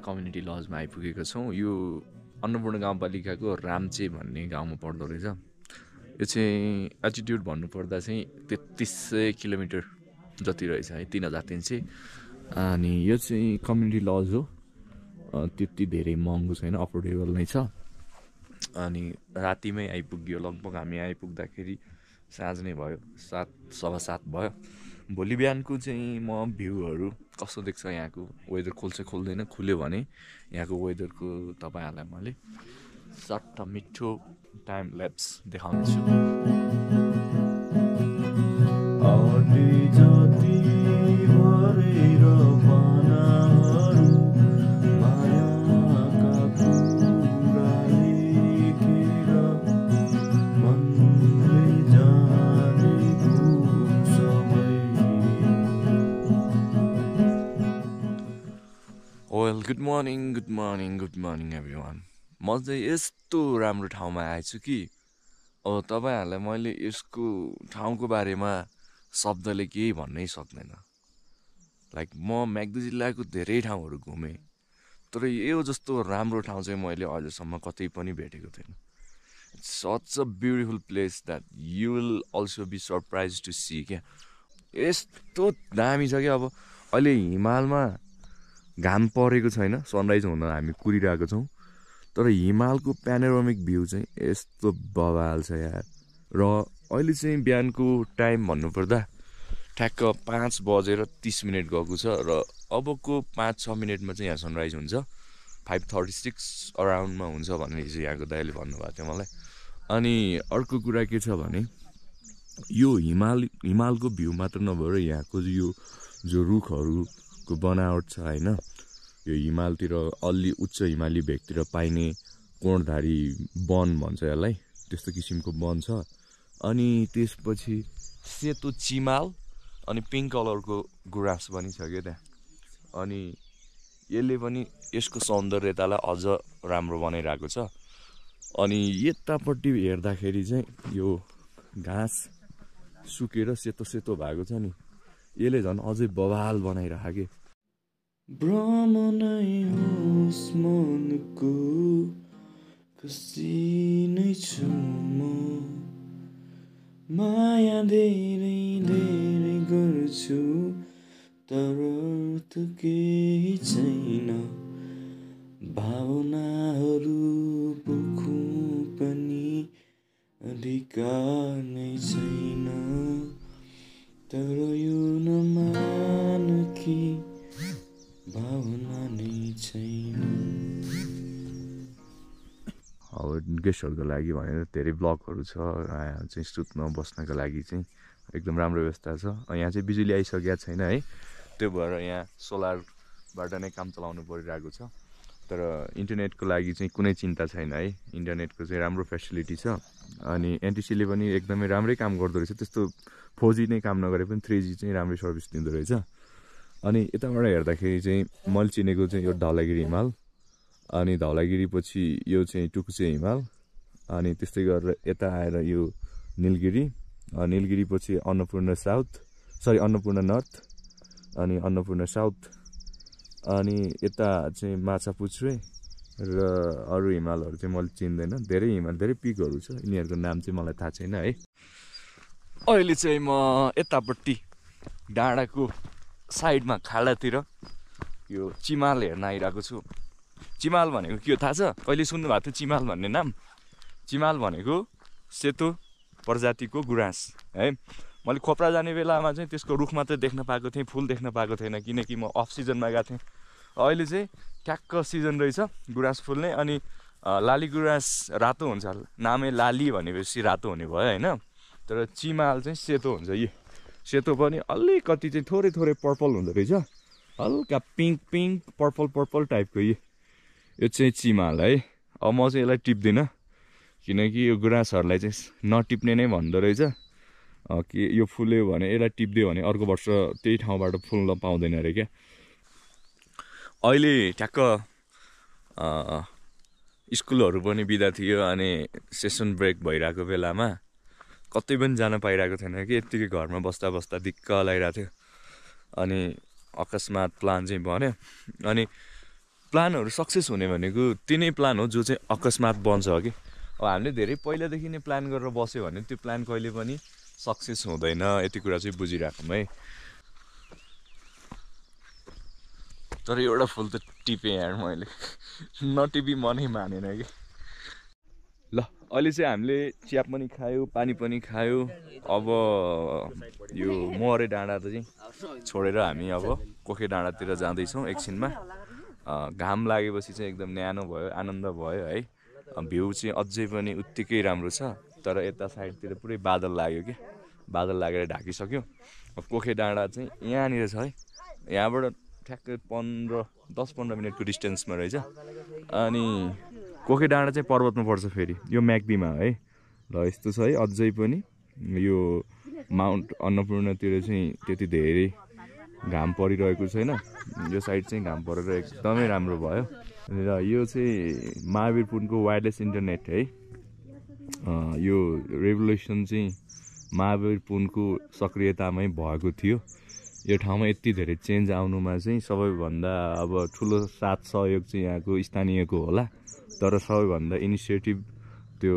Community लजमा आइपुगेको छौँ। यो अन्नपूर्ण गाउँपालिकाको राम्चे भन्ने गाउँमा पर्दो रहेछ। यो चाहिँ एल्टिट्युड भन्नुपर्दा चाहिँ 3300 किलोमिटर जति रहेछ है, 3300। अनि यो चाहिँ कम्युनिटी लज हो, त्यति धेरै महँगो छैन, अफोर्डेबल नै छ। अनि रातिमै आइपुग्यो, लगभग हामी आइपुग्दाखेरि साँझ नै भयो, 7:15 भयो। भोलि बिहानको चाहिँ म भ्यूहरू कस्तो देख्छ यहाँको, वेदर खोल्छ खोल्दैन, खुल्यो भने यहाँको वेदरको तपाईँहरूलाई मैले सट्ट मिठो टाइम ल्याप्स देखाउनेछु। Good morning everyone. म चाहिँ यस्तो राम्रो ठाउँमा आएछु कि अब तपाईँहरूलाई मैले यसको ठाउँको बारेमा शब्दले केही भन्नै सक्दैन। लाइक म म्याग्दी जिल्लाको धेरै ठाउँहरू घुमेँ, तर यो जस्तो राम्रो ठाउँ चाहिँ मैले अझसम्म कतै पनि भेटेको थिएन। It's such a beautiful place that you will also be surprise to see क्या। यस्तो दामी छ क्या। अब अहिले हिमालमा घाम परेको छैन, सनराइज हुन हामी कुरिरहेको छौँ, तर हिमालको प्यानोरामिक भ्यू चाहिँ यस्तो बवाल छ यार। र अहिले चाहिँ बिहानको टाइम भन्नुपर्दा ठ्याक्क 5:30 गएको छ र अबको 5-6 मिनटमा चाहिँ यहाँ सनराइज हुन्छ। 5:36 अराउन्डमा हुन्छ भनेर चाहिँ यहाँको दाइले भन्नुभएको थियो मलाई। अनि अर्को कुरा के छ भने यो हिमालको भ्यू मात्र नभएर यहाँको यो जो रुखहरूको बनावट छ होइन, यो हिमालतिर अलि उच्च हिमाली भेगतिर पाइने कोणधारी वन भन्छ यसलाई, त्यस्तो किसिमको वन छ। अनि त्यसपछि सेतो चिमाल अनि पिङ्क कलरको गुराँस पनि छ क्या त्यहाँ। अनि यसले पनि यसको सौन्दर्यतालाई अझ राम्रो बनाइरहेको छ। अनि यतापट्टि हेर्दाखेरि चाहिँ यो घाँस सुकेर सेतो सेतो भएको छ नि, यसले झन् अझै बवाल बनाइरहेको के। भ्रम नै होस् मनको खुसी नै छु म, माया धेरै धेरै गर्छु तर त केही छैन, भावनाहरू पोख्नु पनि अधिकार नै छैन, तर यो नमान कि भावना नै छैन। अब गेस्टहरूको लागि भनेर धेरै ब्लकहरू छ, यहाँ चाहिँ सुत्न बस्नको लागि चाहिँ एकदम राम्रो व्यवस्था छ। यहाँ चाहिँ बिजुली आइसकेको छैन है, त्यो भएर यहाँ सोलरबाट नै काम चलाउनु परिरहेको छ। तर इन्टरनेटको लागि चाहिँ कुनै चिन्ता छैन है, इन्टरनेटको चाहिँ राम्रो फेसिलिटी छ। अनि एनटिसीले पनि एकदमै राम्रै काम गर्दो रहेछ, त्यस्तो 4G नै काम नगरे पनि 3G चाहिँ राम्रै सर्भिस दिँदो रहेछ। अनि यताबाट हेर्दाखेरि चाहिँ मैले चिनेको चाहिँ यो धौलागिरी हिमाल, अनि धौलागिरी पछि यो चाहिँ टुकुचे हिमाल, अनि त्यस्तै गरेर यता आएर यो निलगिरी, निलगिरी पछि अन्नपूर्ण नर्थ, अनि अन्नपूर्ण साउथ, अनि यता चाहिँ माछापुच्छ्रे र अरू हिमालहरू चाहिँ मैले चिन्दैन। धेरै हिमाल, धेरै पिकहरू छ, यिनीहरूको नाम चाहिँ मलाई थाहा छैन है। अहिले चाहिँ म यतापट्टि डाँडाको साइडमा खाडातिर यो चिमाल हेर्न आइरहेको छु। चिमाल भनेको के हो थाहा छ? कहिले सुन्नुभएको थियो चिमाल भन्ने नाम? चिमाल भनेको सेतो प्रजातिको गुराँस है। मैले खोप्रा जाने बेलामा चाहिँ त्यसको रुख मात्रै देख्न पाएको थिएँ, फुल देख्न पाएको थिएन, किनकि म अफ सिजनमा गएको थिएँ। अहिले चाहिँ ठ्याक्क सिजन रहेछ गुराँस फुल्ने। अनि लाली गुराँस रातो हुन्छ, नामै लाली भनेपछि रातो हुने भयो होइन। तर चिमाल चाहिँ सेतो हुन्छ। यो सेतो पनि अलिकति चाहिँ थोरै थोरै पर्पल हुँदो रहेछ, हल्का पिङ्क पर्पल टाइपको। यो चाहिँ चिमाल है। अब म चाहिँ यसलाई टिप्दिनँ, किनकि यो गुराँसहरूलाई चाहिँ नटिप्ने नै भन्दो रहेछ। कि यो फुल्यो भने यसलाई टिप्दियो भने अर्को वर्ष त्यही ठाउँबाट फुल्न पाउँदैन अरे क्या। अहिले ठ्याक्क स्कुलहरू पनि बिदा थियो, अनि सेसन ब्रेक भइरहेको बेलामा कतै पनि जान पाइरहेको थिएन कि, यत्तिकै घरमा बस्दा बस्दा दिक्क लागिरहेको थियो। अनि अकस्मात प्लान चाहिँ बन्यो। अनि प्लानहरू सक्सेस हुने भनेको तिनै प्लान हो जो चाहिँ अकस्मात बन्छ कि अब हामीले धेरै पहिलादेखि नै प्लान गरेर बस्यो भने त्यो प्लान कहिले पनि सक्सेस हुँदैन यति कुरा चाहिँ बुझिराखौँ है तर एउटा फुल त टिपेँ यार मैले नटिपी मनै मानेन कि ल अहिले चाहिँ हामीले चिया पनि खायो पानी पनि खायो अब यो मोहरे डाँडा त चाहिँ छोडेर हामी अब कोखे डाँडातिर जाँदैछौँ एकछिनमा घाम लागेपछि चाहिँ एकदम न्यानो भयो आनन्द भयो है भ्यू चाहिँ अझै पनि उत्तिकै राम्रो छ तर यता साइडतिर पुरै बादल लाग्यो कि बादल लागेर ढाकिसक्यो कोखे डाँडा चाहिँ यहाँनिर छ है यहाँबाट ठ्याक्कै 10-15 मिनटको डिस्टेन्समा रहेछ अनि कोखे डाँडा चाहिँ पर्वतमा पर्छ फेरि यो म्याग्दीमा है ल यस्तो छ है अझै पनि यो माउन्ट अन्नपूर्णतिर चाहिँ त्यति धेरै घाम परिरहेको छैन यो साइड चाहिँ घाम परेर एकदमै राम्रो भयो र यो चाहिँ महावीर पुनको वायरलेस इन्टरनेट है यो रेभोल्युसन चाहिँ महावीर पुनको सक्रियतामै भएको थियो यो ठाउँमा यति धेरै चेन्ज आउनुमा चाहिँ सबैभन्दा अब ठुलो साथ सहयोग चाहिँ यहाँको स्थानीयको होला तर सबैभन्दा इनिसिएटिभ त्यो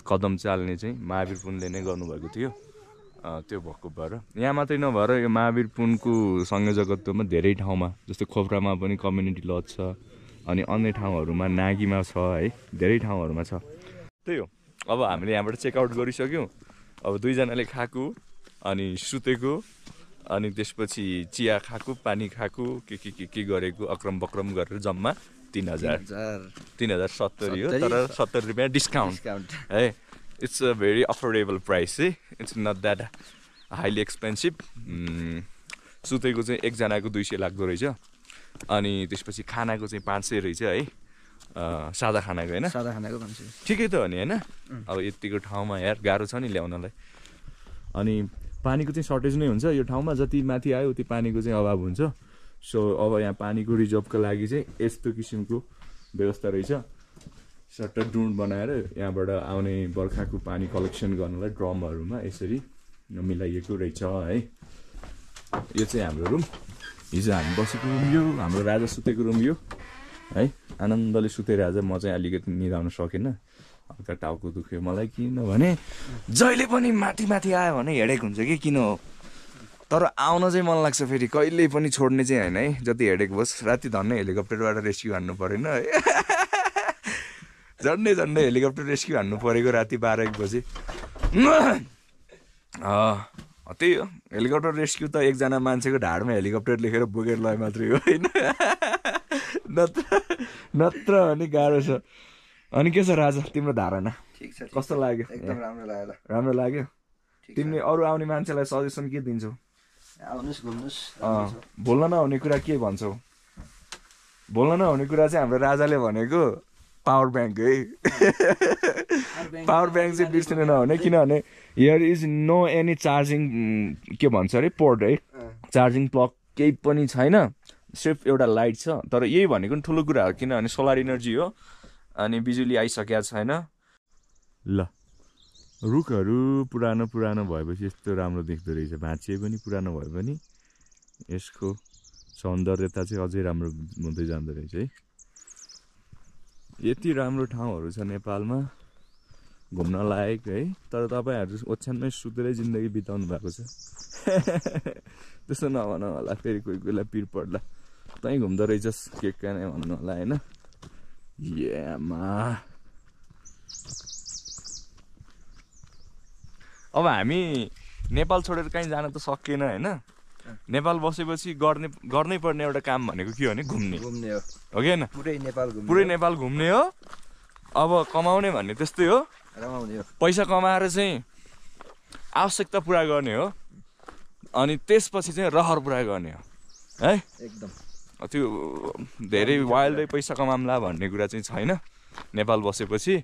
कदम चाल्ने चाहिँ महावीर पुनले नै गर्नुभएको थियो त्यो भएको भएर यहाँ मात्रै नभएर यो महावीर पुनको संयोजकत्वमा धेरै ठाउँमा जस्तै खोप्रामा पनि कम्युनिटी लज छ अनि अन्य ठाउँहरूमा नागीमा छ है धेरै ठाउँहरूमा छ त्यही हो अब हामीले यहाँबाट चेकआउट गरिसक्यौँ अब दुईजनाले खाएको अनि सुतेको अनि त्यसपछि चिया खाएको पानी खाएको के गरेको अक्रम बक्रम गरेर जम्मा 3070 हो तर 70 रुपियाँ डिस्काउन्ट है it's a very affordable price है it's not that highly expensive सुतेको चाहिँ एकजनाको 200 लाग्दो रहेछ अनि त्यसपछि खानाको चाहिँ 500 रहेछ है सादा खानाको होइन सादा खानाको 500 ठिकै त हो नि होइन अब यतिको ठाउँमा यार गाह्रो छ नि ल्याउनलाई अनि पानीको चाहिँ सर्टेज नै हुन्छ यो ठाउँमा जति माथि आयो उति पानीको चाहिँ अभाव हुन्छ सो अब यहाँ पानीको रिजर्भको लागि चाहिँ यस्तो किसिमको व्यवस्था रहेछ सट्टर डुन्ड बनाएर यहाँबाट आउने बर्खाको पानी कलेक्सन गर्नलाई ड्रमहरूमा यसरी मिलाइएको रहेछ है यो चाहिँ हाम्रो रुम हिजो हामी बसेको रुम यो हाम्रो राजा सुतेको रुम यो है आनन्दले सुते राजा म चाहिँ अलिकति निदाउन सकेन हल्का टाउको दुख्यो मलाई किनभने जहिले पनि माथि माथि आयो भने हेडेक हुन्छ कि किन हो तर आउन चाहिँ मन लाग्छ फेरि कहिल्यै पनि छोड्ने चाहिँ होइन है जति हेडेक होस् राति धन्नै हेलिकप्टरबाट रेस्क्यु हान्नु परेन है झन्डै हेलिकप्टर रेस्क्यु हान्नु परेको राति 12-1 बजे त्यही हो हेलिकप्टर रेस्क्यु त एकजना मान्छेको ढाडमा हेलिकप्टर लेखेर बोकेर लय मात्रै हो होइन नत्र भने गाह्रो छ अनि के छ राजा तिम्रो धारणा ठीक छ कस्तो लाग्यो एकदम राम्रो लाग्यो तिमीले अरू आउने मान्छेलाई सजेसन के दिन्छौ आउनुस् घुम्नुस् बोल्न नहुने कुरा के भन्छौ बोल्न नहुने कुरा चाहिँ हाम्रो राजाले भनेको पावर ब्याङ्क है पावर ब्याङ्क चाहिँ बिर्सिनु नहुने किनभने here is no any charging के भन्छ अरे पोर्ट है चार्जिङ प्लग केही पनि छैन सिर्फ एउटा लाइट छ तर यही भनेको नि ठुलो कुरा हो किनभने सोलर इनर्जी हो अनि बिजुली आइसकेको छैन ल रुखहरू पुरानो भएपछि यस्तो राम्रो देख्दो रहेछ भाँचिए पनि पुरानो भए पनि यसको सौन्दर्यता चाहिँ अझै राम्रो हुँदै जाँदो रहेछ है यति राम्रो ठाउँहरू छ नेपालमा घुम्न लायक है तर तपाईँहरू ओछ्यानमै सुतेरै जिन्दगी बिताउनु भएको छ त्यस्तो नभन होला फेरि कोही कोहीलाई पिर पर्ला तै घुम्दो रहेछस् के नै भन्नु होला होइन अब हामी नेपाल छोडेर कहीँ जान त सकिएन होइन नेपाल बसेपछि गर्नै पर्ने एउटा काम भनेको के हो भने घुम्ने हो कि होइन पुरै नेपाल घुम्ने हो अब कमाउने भन्ने त्यस्तै हो पैसा कमाएर चाहिँ आवश्यकता पुरा गर्ने हो अनि त्यसपछि चाहिँ रहर पुरा गर्ने हो है एकदम त्यो धेरै वाइल्डै पैसा कमाउँला भन्ने कुरा चाहिँ छैन नेपाल बसेपछि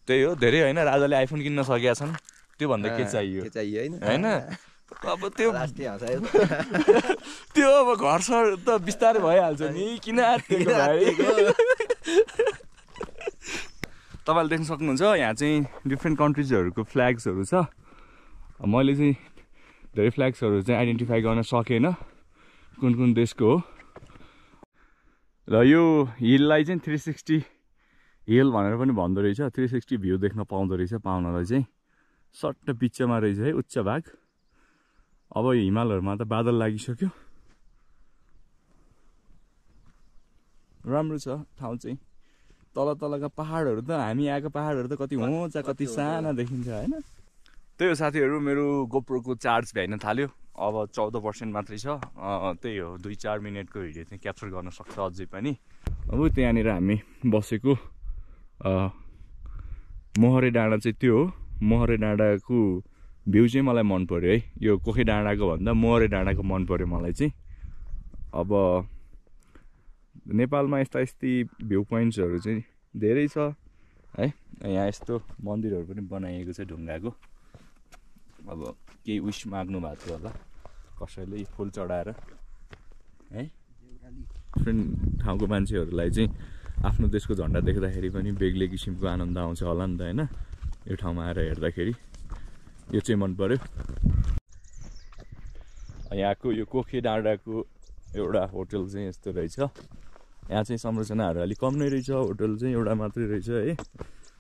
त्यही हो धेरै होइन राजाले आइफोन किन्न सकेका छन् त्योभन्दा के चाहियो होइन अब त्यो त्यो अब घर सर त बिस्तारै भइहाल्छ नि किन तपाईँले देख्न सक्नुहुन्छ यहाँ चाहिँ डिफ्रेन्ट कन्ट्रिजहरूको फ्ल्याग्सहरू छ मैले चाहिँ धेरै फ्ल्याग्सहरू चाहिँ आइडेन्टिफाई गर्न सकेन कुन देशको हो र यो हिललाई चाहिँ 360 हिल भनेर पनि भन्दो रहेछ। 360 भ्यू देख्न पाउँदो रहेछ पाहुनालाई चाहिँ। सट्ट बिचमा रहेछ है उच्च भाग। अब हिमालहरूमा त बादल लागिसक्यो। राम्रो छ ठाउँ चाहिँ। तल तलका पहाडहरू त हामी आएको पहाडहरू त कति होचा कति साना देखिन्छ होइन। त्यही हो साथीहरू, मेरो गोप्रोको चार्ज भ्याइन थाल्यो। अब 14% मात्रै छ। त्यही हो 2-4 मिनटको भिडियो चाहिँ क्याप्चर गर्न सक्छ अझै पनि। अब त्यहाँनिर हामी बसेको मोहरे डाँडा चाहिँ त्यो हो। मोहरे डाँडाको भ्यू चाहिँ मलाई मन पर्यो है। यो कोखे डाँडाको भन्दा मोहरे डाँडाको मन पर्यो मलाई चाहिँ। अब नेपालमा यस्ता भ्यू पोइन्ट्सहरू चाहिँ धेरै छ है। यहाँ यस्तो मन्दिरहरू पनि बनाइएको छ ढुङ्गाको। अब केही विश माग्नु भएको थियो होला कसैले फुल चढाएर है। डिफ्रेन्ट ठाउँको मान्छेहरूलाई चाहिँ आफ्नो देशको झन्डा देख्दाखेरि पनि बेग्लै किसिमको आनन्द आउँछ होला नि त होइन। यो ठाउँमा आएर हेर्दाखेरि यो चाहिँ मन पर्यो। यहाँको यो कोखे डाँडाको एउटा होटल चाहिँ यस्तो रहेछ। यहाँ चाहिँ संरचनाहरू अलिक कम नै रहेछ। होटल चाहिँ एउटा मात्रै रहेछ है।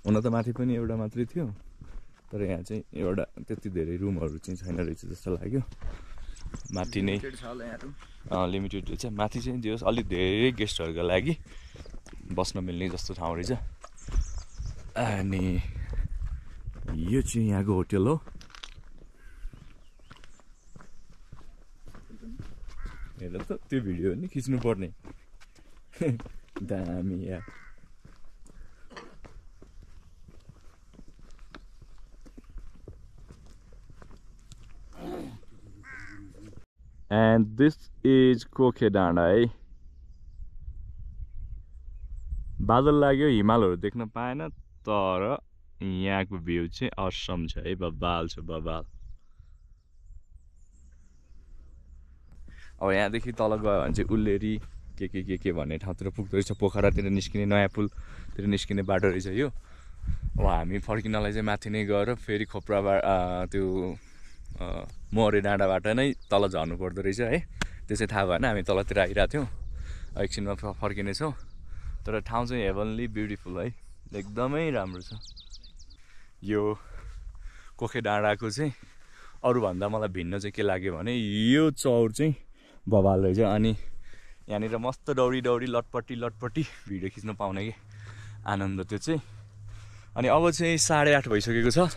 हुन त माथि पनि एउटा मात्रै थियो, तर यहाँ चाहिँ एउटा त्यति धेरै रुमहरू चाहिँ छैन रहेछ जस्तो लाग्यो। माथि नै लिमिटेड रहेछ। माथि चाहिँ जे होस् अलिक धेरै गेस्टहरूको लागि बस्न मिल्ने जस्तो ठाउँ रहेछ। अनि यो चाहिँ यहाँको होटल हो। हेर त त्यो भिडियो नि खिच्नु पर्ने। दामी यार। एन्ड दिस इज कोखे डाँडा है। बादल लाग्यो, हिमालहरू देख्न पाएन, तर यहाँको भ्यू चाहिँ असम छ है। बबाल छ बबाल। अब यहाँदेखि तल गयो भने चाहिँ उल्लेरी के भन्ने ठाउँतिर पुग्दो रहेछ। पोखरातिर निस्किने, नयाँ पुलतिर निस्किने बाटो रहेछ यो। अब हामी फर्किनलाई चाहिँ माथि नै गएर फेरि त्यो मोहरे डाँडाबाट नै तल झर्नु पर्दो रहेछ है। त्यो चाहिँ थाहा भएन। हामी तलतिर आइरहेको थियौँ। एकछिनमा फर्किनेछौँ। तर ठाउँ चाहिँ हेभनली ब्युटिफुल है। एकदमै राम्रो छ। यो कोखे डाँडाको चाहिँ अरूभन्दा मलाई भिन्न चाहिँ के लाग्यो भने यो चौर चाहिँ बबाल रहेछ। अनि यहाँनिर मस्त दौडी लटपट्टि भिडियो खिच्न पाउने कि आनन्द त्यो चाहिँ। अनि अब चाहिँ 8:30 भइसकेको छ।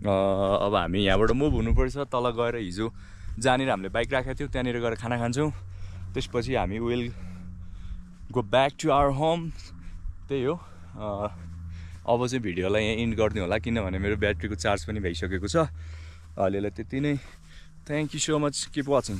अब हामी यहाँबाट मुभ हुनुपर्छ। तल गएर हिजो जहाँनिर हामीले बाइक राखेको थियौँ त्यहाँनिर गएर खाना खान्छौँ। त्यसपछि हामी will go back to our home. त्यही हो। अब चाहिँ भिडियोलाई यहाँ इन्ड गरिदिउँ होला, किनभने मेरो ब्याट्रीको चार्ज पनि भइसकेको छ। अहिलेलाई त्यति नै। Thank you so much. Keep watching.